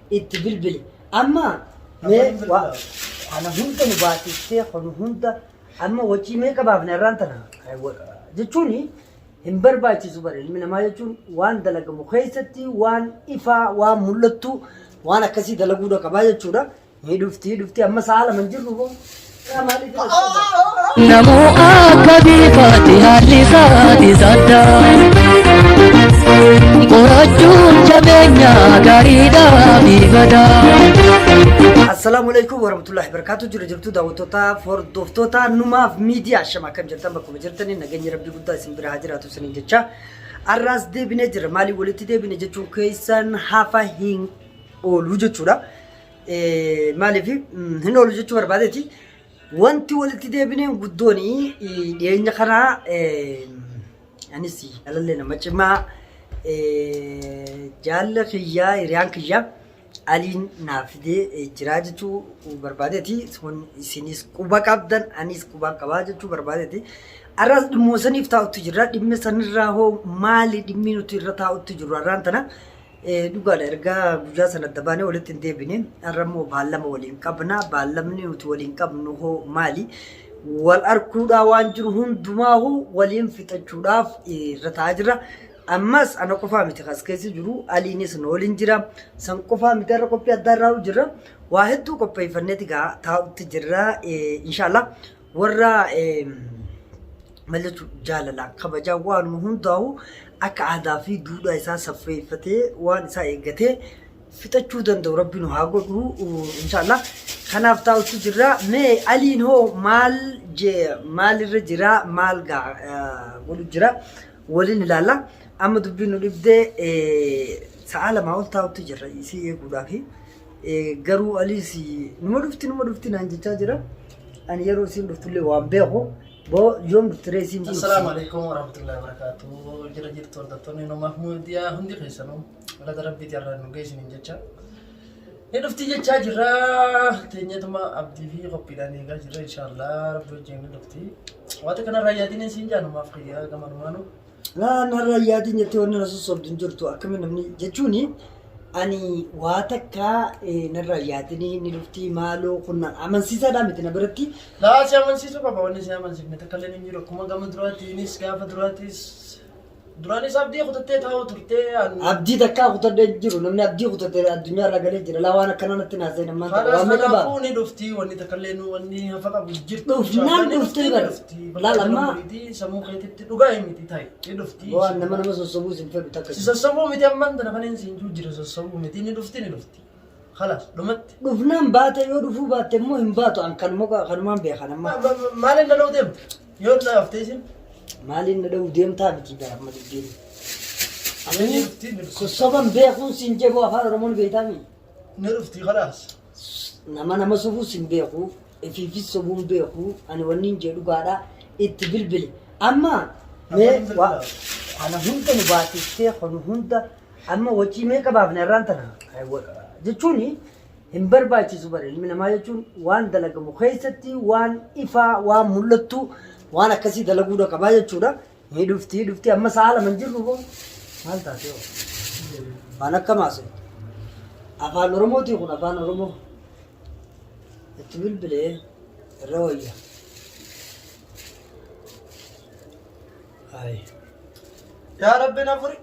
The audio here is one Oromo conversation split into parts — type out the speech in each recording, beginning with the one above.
Itti bilbili. Amma mee Afaan bilbilaa. Kana hunda nu baasistee kana hunda amma wacii meeqa baafne irraan tana jechuun hin barbaachisu bara ilmi namaa jechuun waan dalagamu keessatti waan ifaa waan mul'attu waan akkasii dalaguudha qabaa jechuudha. Ni dhufti dhufti amma sa'a 2 hin jirru boo. Maaliif Namoo akka biifaati haalli isaati sadda. Qorachuun jabeenya gaariidhaa fi badaa. Assalaamu alaikum warahmatullahi wabarakatuh. Jira jirtu daawwattoota hordoftoota numaaf miidiyaa shama akkam jirtan bakkuma jirtanii nageenyi rabbii guddaa isin bira haa jiraatu isiniin jecha. Har'aas deebinee jira. Maaliif walitti deebine jechuun keessan hafa hin oolu jechuudha. Maaliif hin oolu jechuu barbaadeeti. Wanti walitti deebineen guddoon dhiyeenya kanaa anis alallee nama cimaa jaalla kiyyaa hiriyaan kiyyaa Aliin naaf fidee jiraa jechuu barbaadeeti. Sun isinis quba qabdan anis quba qabaa jechuu barbaadeeti. Har'as dhimmoo saniif taa'utti jirra. Dhimmi sanirraa hoo maali dhimmi nuti irra taa'utti jirru har'aan tana? Dhugaadha erga guyyaa sana adda baanee walitti hin deebine. Har'a immoo baallama waliin qabna. Baallamni nuti waliin qabnu hoo maali? Wal arkuudhaa waan jiru hundumaa waliin fixachuudhaaf irra taa'aa jirra. Ammas ana qofaa miti kas keessa jiru Aliinis nu waliin jira. San qofaa miti har'a qophii addaa irraa jirra. Waa hedduu qopheeffanneeti gaa taa'utti jirra. Inshaallah warra maal jechuun jaalalaan kabajaa waanuma hundaa'u akka aadaa fi duudhaa isaa saffeeffatee waan isaa eeggatee fixachuu danda'u rabbi nu haa godhu inshaallah. Kanaaf taa'utti jirra. Mee Aliin hoo maal maalirra jira maal gaa godhu jira waliin ilaalla. Amma dubbiin nu dhibdee sa'a 2 ol taa'utti jirra isii eeguudhaafi. Garuu Aliis numa dhufti numa dhufti naan jechaa jira. Ani yeroo isiin dhuftullee waan beeku. Boo yoom dhuftiree isiin kun? Assalaamu alaikum warahmatullahi wabarakatuh. Jira jirtu hordoftoonni numaaf miidiyaa hundi keessanuu galata rabbiiti har'aan nu geessiniin jecha. Ni dhufti jechaa jirra. Teenyetuma abdii fi qophiidhaan eegaa jirra inshaallah rabbi wajjin ni dhufti. Waanta kanarraa yaadin isiin jaanumaaf kiyyaa gamanumaanu. Laa narra yaadin jettee wanni na sossobdu hin jirtu akkamiin namni jechuun ani waa takka narra yaadinii ni dhufti maaloo kun amansiisaadhaa miti na biratti. Laa si amansiisuu qaba wanni si amansiifne takka illee hin jiru akkuma gama duraatiinis gaafa duraatis Duraanis abdii kutattee taa'uu turtee an Abdii takkaa kutadhee hin jiru. Namni abdii kutate addunyaa irraa galee jira. Laa waan akkanaa natti naasa'in ammaan tana. Kanaas Waan meeqa ba'a? kanaafuu ni dhufti wanni takka illee nu wanni hafa qabu hin jirtu. Dhufnaan Ni dhuftee dhufti, ni bara. dhufti. Bakka Laal jala amma muriitii sammuu keetitti dhugaa himiti ta'i ni dhufti. waan nama nama sossobuus hin fedhu takka. Si sossobuu miti ammaan tana kan inni siin jiru jira sossobuu miti ni dhufti ni dhufti. Kalaas dhumatti. Dhufnaan baate yoo dhufuu baatte immoo hin baatu an kanuma kanumaan beekan amma. Maaliin na dha'uu deemta? Yoo na dhaftee isin. Maaliin na dha'uu deemtaa miti bara amma dubbiin. Ni dhufti ni dhufti. Sossoban beekuun siin jedhu afaan Oromoon beektaa miti. Ni dhufti kalaas. Nama nama sobuus hin beeku ifiifis sobuu hin beeku ani wanni hin jedhu dhugaadha itti bilbili. Amma mee Afaan bilbilaa. kana hunda nu baasistee kana hunda Amma wacii meeqa baafne har'aan tana jechuun hin barbaachisu bara ilmi namaa jechuun waan dalagamu keessatti waan ifaa waan mul'attu waan akkasii dalaguudha qabaa jechuudha. Ni dhufti dhufti amma sa'a 2 hin jirru boo maal taate hoo waan akka maase afaan Oromootii kun afaan Oromoo itti bilbilee irra wayya. Ayi. Yaa Rabbi na furi.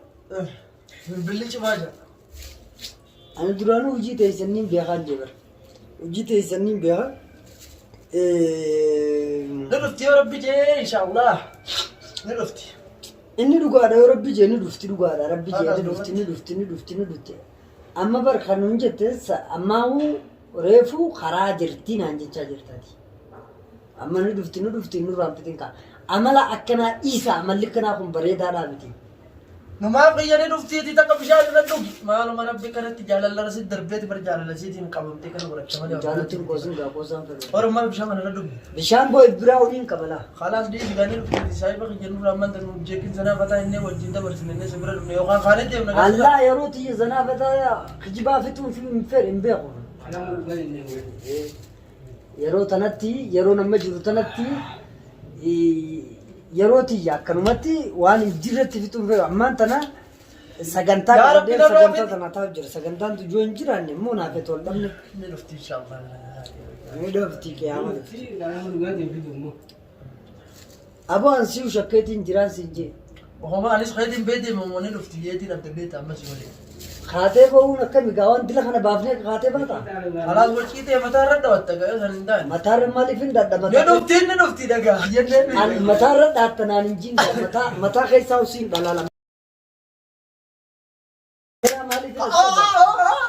Bilbilli cufaa jira. Ani duraanuu hojii teessaniin beekaan jee bara. Hojii teessaniin beeka. Ni dhufti yoo Rabbi jee inshaallah. Ni dhufti. Inni dhugaadha yoo Rabbi jee ni dhufti dhugaadha Rabbi jee ni dhufti ni dhufti ni dhufti ni dhufti. Amma bar kan nun jette ammaa'uu reefuu karaa jirti naan jechaa jirtaati. Amma ni dhufti ni dhufti nurraan fixin kaa. Amala akkanaa dhiisa amalli akkanaa kun bareedaadhaa miti. Numaaf kiyya ni dhuftiiti takka bishaan irra dhugi. Maaluma rabbi kanatti jaalala si darbeeti bar jaalala siitiin qabamtee kana godhacha malee. Jaalatti hin qoosin gaa qoosaan fedhu. Ormaa bishaan kana irra dhugi. Bishaan boo biraa oliin qabala. Khalaas dhiisi gaa ni dhuftiiti saahiba kiyya nurraa amman tanu jeekin sanaa fataa innee wajjin dabarsine innee si bira dhufne yookaan kaanee deemna gaa sila. Allah yeroo tiyya zanaa fataa kijibaa fixuun fi hin fedhe hin beeku. Yeroo tanatti yeroo nama jiru tanatti yeroo tiyya akkanumatti waan hin jirretti fixuun fedhu ammaan tana Sagantaa Yaa Rabbi qabadheen narraa sagantaa fidi. tana taa'u jira. Sagantaan tujoo hin jiraanne immoo naaf itti ol dhabne. Ni dhufti inshaallah. Ni dhufti qiyaama dhufti. Aboo an si'u shakkeetiin jiraan siin jee. Homa anis keetiin beetee moo ni dhufti jeetiin abdallee ammas malee. Kaatee ba'uun akkami gaa waan dila kana baafnee kaatee baata? Kalaas wacii ta'e mataa irra dhawatta ga'ee san hin taane. Mataarra maaliif hin dhadha Ni mataa? dhufti ni dhufti dhagaa jennee. An mataarra dhaatta naan hin jiin gaa mataa mataa keessaa usiin dhalaala. Maaliif hin dhadha?